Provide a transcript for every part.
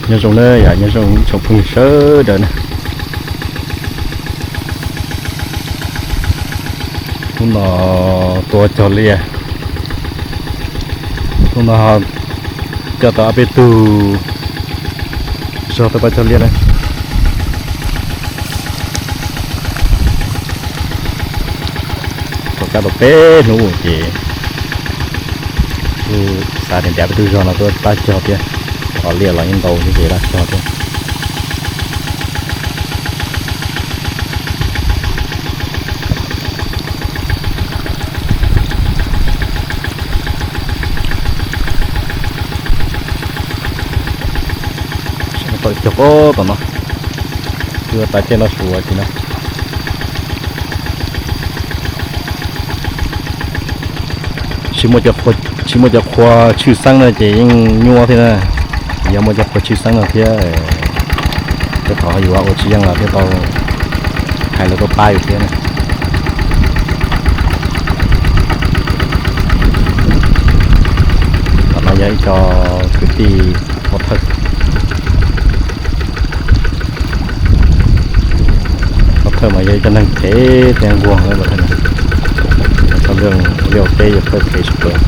Nyob zoo na yom, nyob zoo tsoom phooj ywg sawv daws na. Hnub no tuaj cog liaj, hnub no coj tau ob peb tug zog tuaj pab cog liaj na. Tom qab tau peb hnub ces kuj xav tias ntiav peb tug zog no tuaj pab cog thiab, cov liaj los yeej ntau thiab ces laj cog thiab. Tau cog pob tom no, twb ua tas caij no suav tim no. Tsis muaj cov qhua tshwj xeeb no ces yeej nyuaj thiab na. Yog muaj cov qhua tshwj xeeb no thiab, tej thaum yus ua tsis yeej los thiaj tau hais lawv tuaj pab yus thiab na. Tom no yog ib co kwv tij pov thawj. Pov thawj mas yog ib co neeg phem thiab nquag na, txog lub liaj teb yog thawj phem tshaj plaws.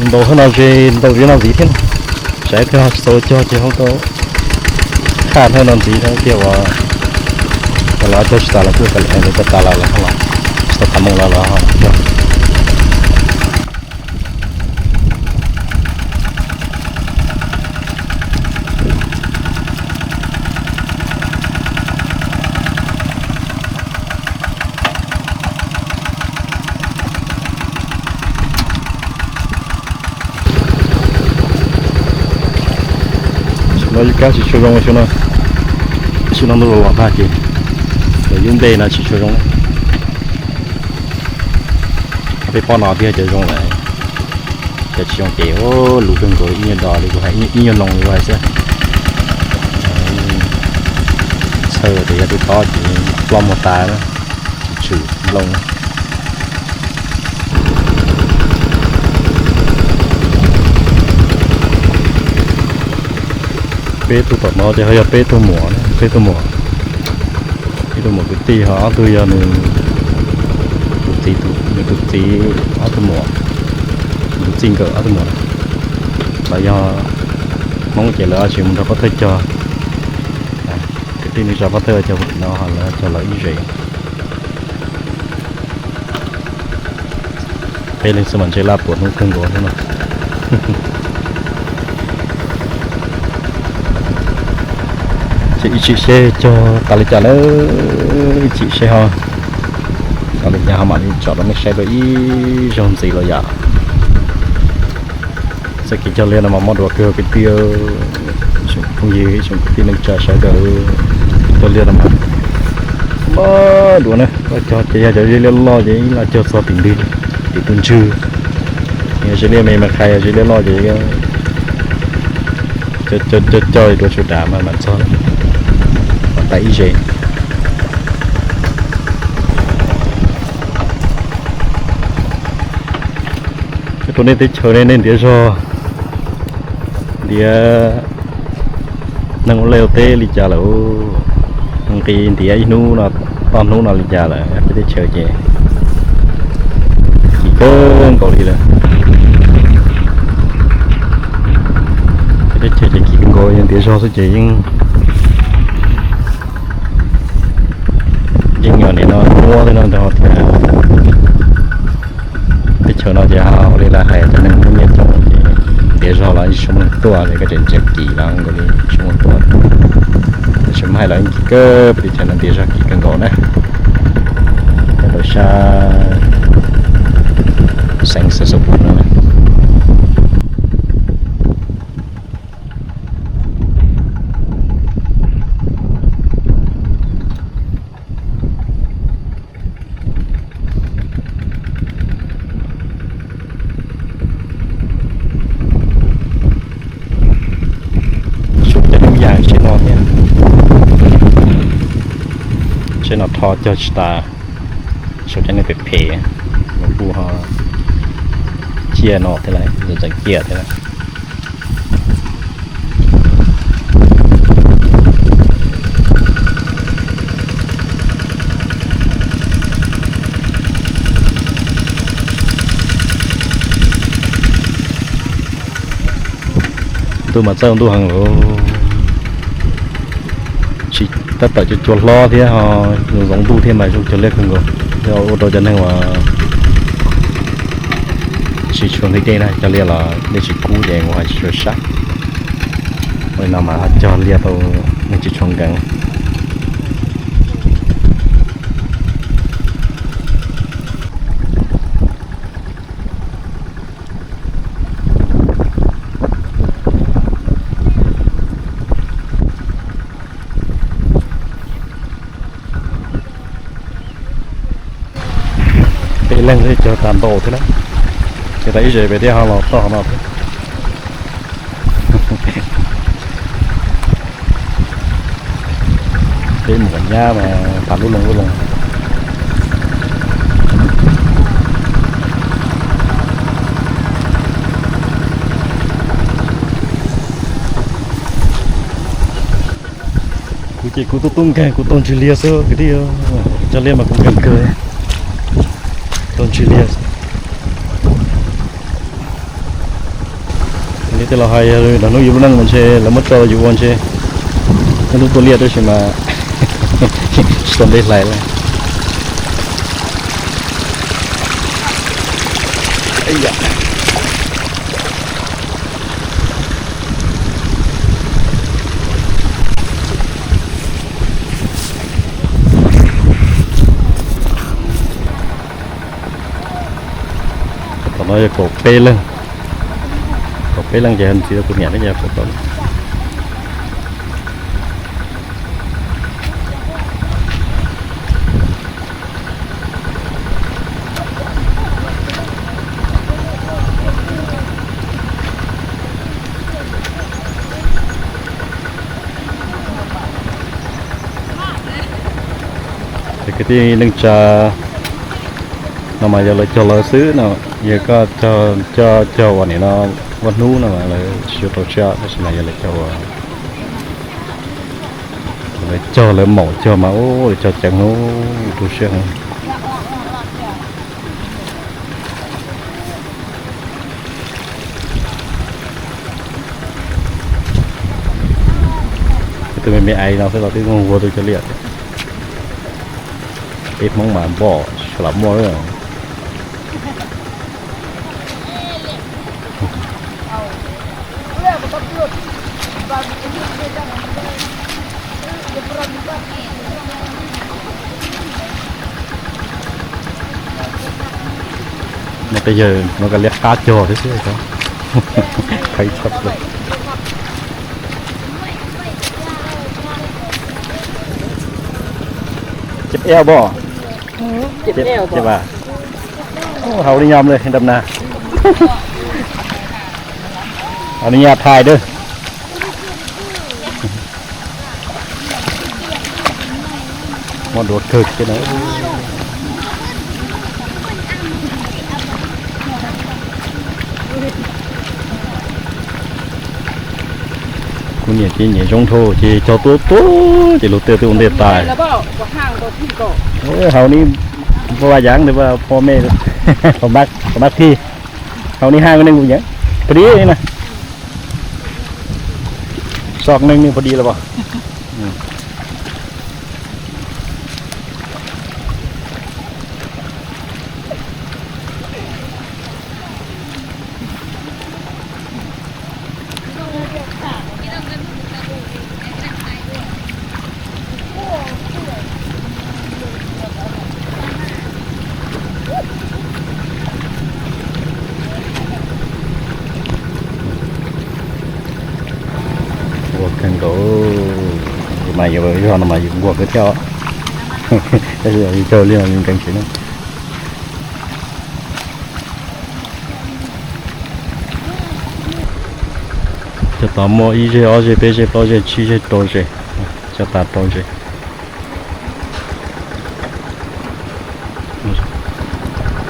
Ntaus hauv no ze, ntaus ze no ntxiv thiab. Saib thiaj tsis tau cog ces hauv tau khaj hauv no ntxiv thiab tiag uas los cog tsis tas los kuj tas li, tas tas los los los tsis tau tas moo los los cog. Xyoo no yuav kab tsis tshua zoo, xyoo no ntuj los los tag ces los yub nplej no tsis tshua zoo. Peb pob no thiaj cov zoo lawm, cov tsis zoo ces lus kawg nkaus li, ib nyuag dos li kuv hais, ib nyuag noos li kuv hais xwb. Txhawj tias yog twb tob ces ploj muag tas na, tsis tshwm nplooj na. Peb tug tom no ces ho yog peb tug muam, peb tug muam, ib tug muam kwv tij ho ob tug yog nws tus txiv, nws tus txiv ob tug muam, nws tus txij nkawm ob tug muam na. Lawv yog Hmoob ces lawv tsis mus nrog pov thawj cog, kwv tij neej tsa pov thawj cog tim no ho lawv cog lawv ib zes. Peb leeg xwb mas ntshe laj puas hnub kawg nkaus thiab no. Ces ib txhij seb cog tas li cas na, ib txhij seb ho tas li cas ho mam li tsom rau nej saib dua ib zaug ntxiv los yom. Txoj kev cog liaj no mas mob duav kawg kwv tij, ib tsoom phooj ywg ib tsoom kwv tij neej tsa sawv daws, cog liaj no mas mob duav na. Cog ces yog cov liaj loj ces ib los cog txog tim ntwg, tim tus ntswg. Yog zes liaj me mas qhia, yog zes liaj loj ces cog cog cog dua tshuav dav mas mam txog, mam tas ib zes. Rau nej teb chaws nej ntiav zog, ntiav neeg ua liaj ua teb li cas lawm, nqis ntiav ib hnub no toj hnub no li cas lawm, peb teb chaws ces kim kawg nkaus li lawm. Peb teb chaws ces kim kawg nkaus, yog ntiav zog xwb ces yeej, yeej yog nim no muab tej no rau thiab. Teb chaws no ces ua li lawv hais cov neeg muaj nyiaj coob ces ntiav zog los tsis tshua muaj neeg tuaj li, koj tseem ntsia kim los nkaus li tsis muaj neeg tuaj. Tab sis muab hais los yeej kim kawg, peb teb chaws no ntiav zog kim kawg nkaus na. Cov ntawm sab Xeev Xwm Xus Pus no. Saum cov noob yas tsheb no thiab, tsheb no rho cog tsis tas, saum cov neeg phem phem, nws kuj ho ciaj no thiab lawm, txawm ciaj thiab lawm. Ntuj mas txawj ua ntuj heev lawm. Tsis tab tom cua cua hlob thiab ho zoo zoo ntuj thiab mas zoo cog liaj kawg nkaus. Yog ua rau cov neeg uas tsis tshua nqhis dej na, cog liaj los dej tsis kub ces ua tsis tshua sab. Ua li no mas ho cog liaj tau neeg tsis tshua nkees. Peb leeg thiaj cog tau ntau thiab na. Ces tas ib zes pem thiaj ho los txog qhov no thiab. Peb mus kom nyab mas phav lub loo lub loo. Kuv ces kuv tub tub nkeeg, kuv tau ntswg liag xwb kwv tij. Cog liaj mas kuv nkeeg kawg, tau ntswg liag xwb. Li tej laus hais yog hnub yus lub neej mas ntshe lawv muab tso yus ua ntshe hnub hnub tua liaj tab sis mas tsis tau ntev hlais li. Tom no yog kaum peb leeg, kaum peb leej ces ntxiv rau kuv niam thiab ces kaum tau. Ces kwv tij neej tsa no mas yog lawv cog lawv xwb no, yog koj cog cog ua nim no ua hnub no mas lawv tsis tau siab tab sis mas yog lawv cog ua, lawv cog lawv maum cog mas ua lawv cog ceev hnub tu siab. Tus me me ais no xwb los twb ua tus cog liaj thiab. Peb Hmoob mas npoj sua lam muaj lawm. No peb yawg no kav liam qab cog thiab xwb. Qhib tshaj plaws. Ceb eb pob? Ceb vas. Haus li nyom li Đà Nẵng. Haus li nyom Thái dawb. Muaj duav kawg thiab na. Kuv niam ces nyiam zoo dhau ces cog tuaj tuaj ces luag tej twb ua ntej tas. Haus ni, vaj yaav ntawd, pho me, pho mab thi, haus ni haj neeg kuv nyeem pha di na. Soj neeg neeg pha di los pom. Nquag kawg nkaus, mas yus zog no mas yus nquag kawg thiab os. Tab sis yus caug li no yus nkees tsev na. Cov tod muaj ib zeg ob zeg peb zeg plaub zeg tsib zeg rau zeg, cov tas rau zeg.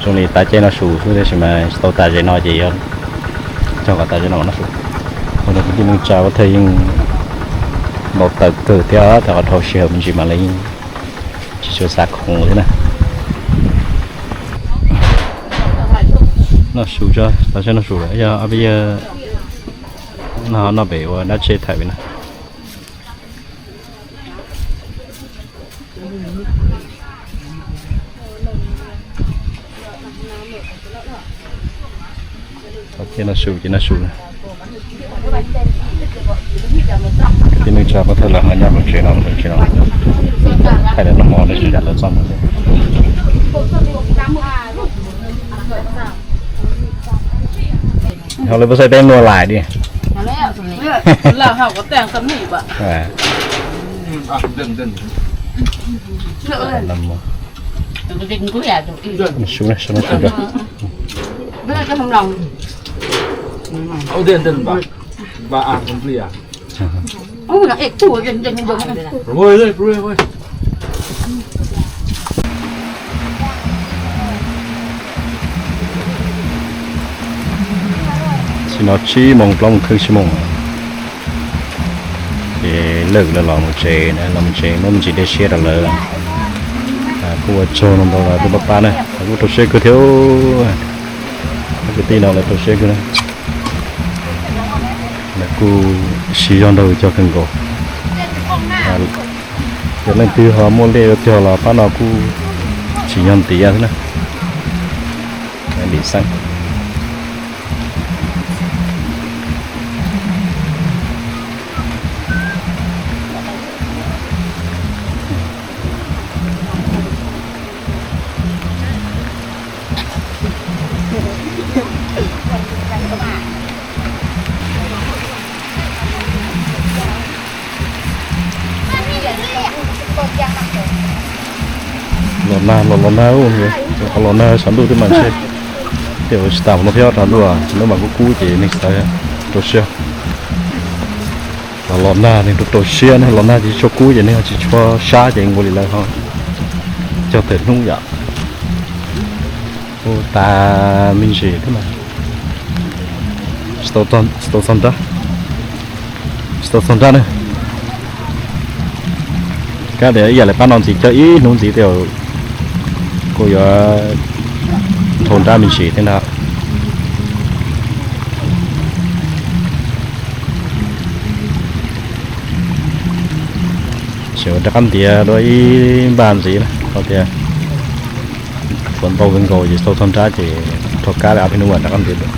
Zoo li tav caij noj su xwb tab sis mas tsis tau tas zeg no ces yog cog kom tas zeg no noj su. Ua rau kwv tij neej tsa ua thaj yeej npau taws kawg thiab, thaum qhov dhau sij hawm me ntsis mas lawv yeej tsis tshua xav khoom thiab na. Noj su tso, tau sab noj su lawm yog ob peb yawg no noj pem ua dab tsheb thaim pem na. Tau thiab noj su ces noj su na. Kwv tij neej tsa pab thawj lawv ho nyob hauv tsev no, hauv tsev no thaij lawv noj mov, lawv tsis zam lawv txoj mov thiab. Ho lawv puas saib teb nua lais di. Su na, su na, su na. Sim no tsib moos plaub moos kheej tsib moos ces lawm, lawv los mus tsev, los mus tsev muab me ntsis dej siab rau lawv. Kuj ua tsaug ntau lawv tuaj pab pab na, lawv kuj rau siab kawg thiab. Kwv tij no lawv rau siab kawg na. Lawv kuj siv zog nrog cov kawg nkaus. Yog leej twg ho muaj liaj ua cog los pab no kuj tsim nyog ntiav xwb na. Lim xeeb. Los nag, los los nag, los nag sab ntuj twb mas ntshe. Ces ua tsis tas no thiab, rau ntuj, ntuj mas kub kub ces neeg xav rau siab. Los los nag neeg rau rau siab ne, los nag ces tsis tshua kub ces neeg tsis tshua sab ces nkaus li lawv ho cog tawm hnub yom. Ua tas me ntsis thiab mas tsis tau txog nrab, tsis tau txog nrab na. Kab tias ib yam li pab no ntxiv cog ib hnub ntxiv tej zaum kuj yuav dhau nrab me ntsis thiab ntag. Ces ua rov qab ntiav dua ib npaj ntxiv na, ho tias fuav ntau kawg nkaus ces tsis tau txog nrab ces rho kab li ob peb hnub rov qab ntiav dua.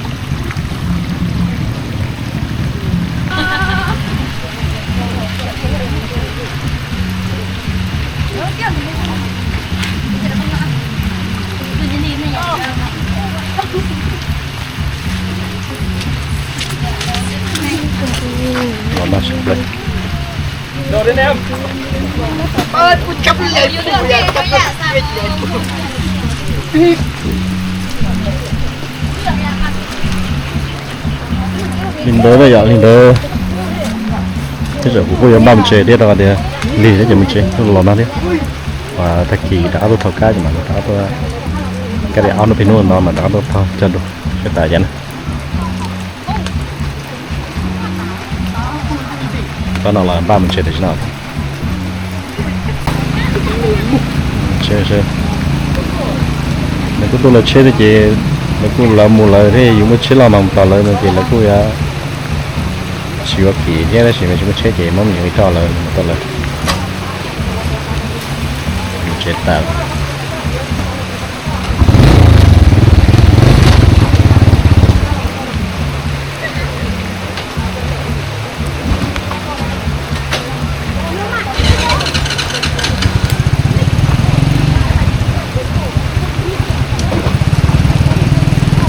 Los nag sawv nplawg. Li ntawd yom, li ntawd. Tej zaum kuv kuj yuav npaj mus tsev thiab rau qhov tias lig thiab ces mus tsev, los nag thiab. Tag kis rov qab tuaj tho kab ces mam rov qab tuaj, kab li ob hnub peb hnub no mas rov qab tuaj tho cog dua seb tas cas na. Tsob no los npaj mus tsev tam sim no. Lawv kuj tuaj lawv tsheb thiab ces lawv kuj lawv mus lawv thiab, yus muaj tsheb los mas mus tos lawv no ces lawv kuj yuav tsis ua kim thiab, tab sis mas tsis muaj tsheb ces muab me nyuam ib roj lawv mus tau lawv. Mus tsev tas.